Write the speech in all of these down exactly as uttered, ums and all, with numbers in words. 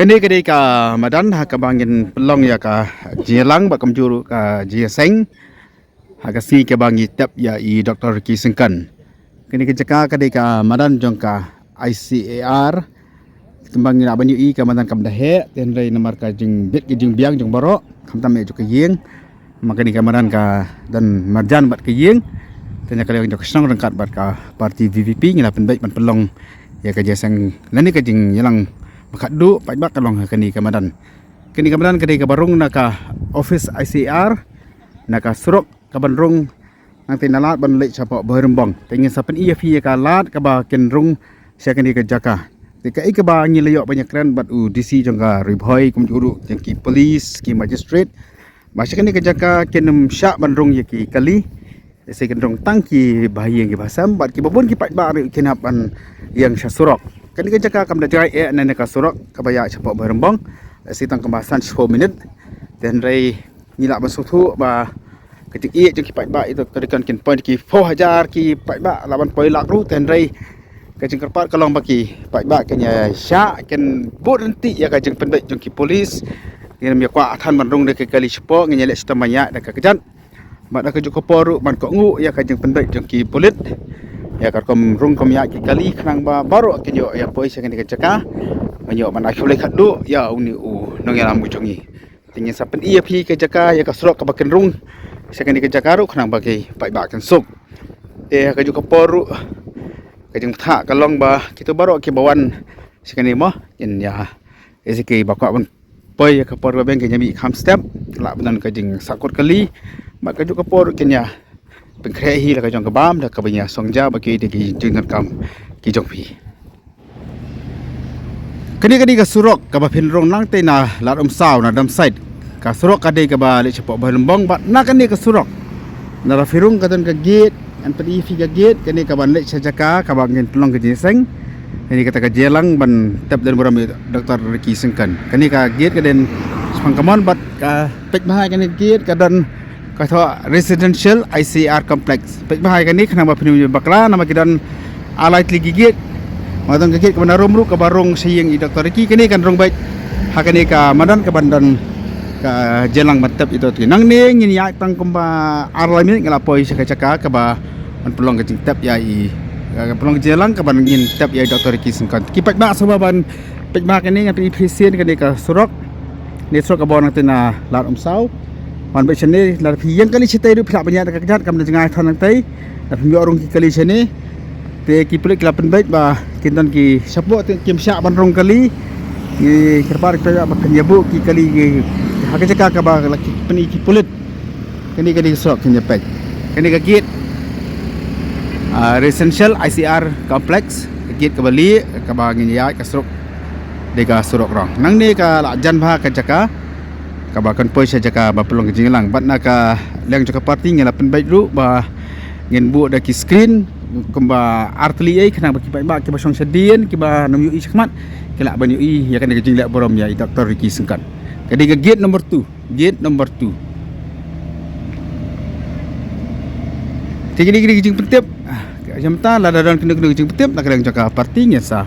Kane ka dei ka madan ha kaba ngin pynlong ïa ka jingïalang bad kumjuh ruh ka jingïaseng ha ka sngi kaba ngi tep ïa i Doktor Ricky Syngkon. Kane ka jaka ka dei ka madan jong ka I C A R. Kumba ngi lah ban ïohi ka madan kam da heh, te hynrei namar ka jingbit ka jingbiang jong baroh, khamtam ïa jong ka ïing. Ma kane ka madan ka don marjan bad ka ïing. Te na ka liang jong ka shnong ryngkat bad ka parti V P P ngi la pynbeit ban pynlong ïa ka jingïaseng lane ka jingïalang ba khatduh paidbah ka long ha kane ka madan. Kane ka madan ka dei kaba rung na ka office I C A R, na ka surok kaban rung nangta na lad ban leit shapoh Bhoirymbong. Te ngin sa pyni ïa phi ïa ka lad kaba kin rung sha kane ka jaka. Te kaei kaba ngi la ïoh ban ïakren bad u D C jong ka Ri Bhoi kumjuh ruh jong ki police, ki magistrate, ba sha kane ka jaka kin ym shah ban rung ïa ki kali. Lehse kin rung tang ki bahaïing ki bahasem bad kiba bun ki paidbah ruh kin hap ban ïeng sha surok. Kane ka jaka kam da jngai eh na ka surok kaba ïaid shapoh Bhoirymbong. Lehse tang kumba san shiphew minit. Te hynrei ngi lah ban sngewthuh ba ka jingïeit jong ki paidbah ïa i Doktor Ricky Syngkon kin poi ki phew hajar ki paidbah, lah ban poi lak ruh, te hynrei ka jingkyrpad ka long ba ki paidbah kin ïa shah, kin bud ryntih ïa ka jingpynbeit jong ki police. Ngin ym ïa kwah than ban rung da ki kali shapoh, ngin ïa leh shitom ban ïaid da ka kjat. Bad ha kajuh ka por ruh ban kohnguh ïa ka jingpynbeit jong ki pulit ïa ka rukom rung rukom ïaid ki kali, khnang ba baroh kin ïoh ïa poi sha kane ka jaka ban ïoh ban ai khublei khatduh ïa une u nongïalam u jong ngi. Te ngin sa pyni ïa phi ka jaka, ïa ka surok kaba kin rung sha kane ka jaka ruh, khnang ba ki paidbah kin suk. Te ha kajuh ka por ruh, ka jingbthah ka long ba kito baroh kiba wan sha kane mo, kin ïa, ïa sha kiba kwah ban poi ïa ka por ba biang kin ïa mih kham step, lah ban don ka jingsahkut kali. Bad kajuh ka por ruh kin ïa pynkhreh hi la ka jong ka bam da kaba ïa song ja ba ki dei ki jingdonkam ki jong phi. Kane ka dei ka surok kaba phin rung nangta na Lad Umsaw na Dumsait. Ka surok ka dei kaba leit shapoh Bhoirymbong bad na kane ka surok, na la phi rung ka don ka gate, ngan pyni phi ka gate, kane kaban leit sha jaka kaba ngin pynlong ka jingïaseng. Kane kata ka jingïalang ban tep don burom ïa i Doktor Ricky Syngkon. Kane ka gate ka don shaphang kamon bad ka peit bha ïa kane ka gate ka don ka thoh Residential I C R Complex. Peit bha ïa kane khnang ba phin ym bakla namar ki don ar lai tylli ki gate. Ba don ka gate kaba na Rum ruh kaba rung sha ïing i Doktor Ricky, kane kan rung beit ha kane ka madan kaban don ka jingïalang ban tep ïa i Doktor Ricky. Nangne ngin ïaid tang kumba ar lai minit ngi la poi sha ka jaka kaba ban pynlong ka jingtep ïa i, ka pynlong ka jingïalang kaban ngin tep ïa i Doktor Ricky Syngkon. Ki paidbah sngewbha ban peit bha kane, ngan pyni phi sien kane ka surok. Ne surok kaba wan nangta na Lad Umsaw. Wan beit shane, lada phi ïeng kali shatei ruh phi lah ban ïaid da ka kjat, kam da jngai than nangta. Lada phim ïoh rung ki kali shane, te ki pulit ki la pynbeit ba kin don ki shapoh te kim shah ban rung kali. Ngi kyrpad ïa ki paidbah ba kin ïa buh ki kali ha ka jaka kaba la pyni ki pulit. Kane ka dei ka surok, kin ïa peit. Kane ka gate, ah, Residential I C R Complex, ka gate kaba lieh kaba ngin ïaid ka surok. Dei ka surok rong. Nangne ka la jan bha ka jaka kaba kan poi sha jaka ba pynlong ka jingïalang. Bad na ka liang jong ka parti ngi la pynbeit ruh ba ngin buh da ki screen kumba ar tylli ei, khnang ba ki paidbah kiba shong shadien, kiba nym ïohi shakhmat, ki lah ban ïohi ïa kane ka jingleh burom ïa i Doktor Ricky Syngkon. Ka dei ka gate number two. Gate number two. Te kine kine ki jingpyntip. Ah, ka jam ta lada don kine kine ki jingpyntip na ka liang jong ka parti ngin sa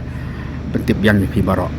pyntip biang ïa phi baroh.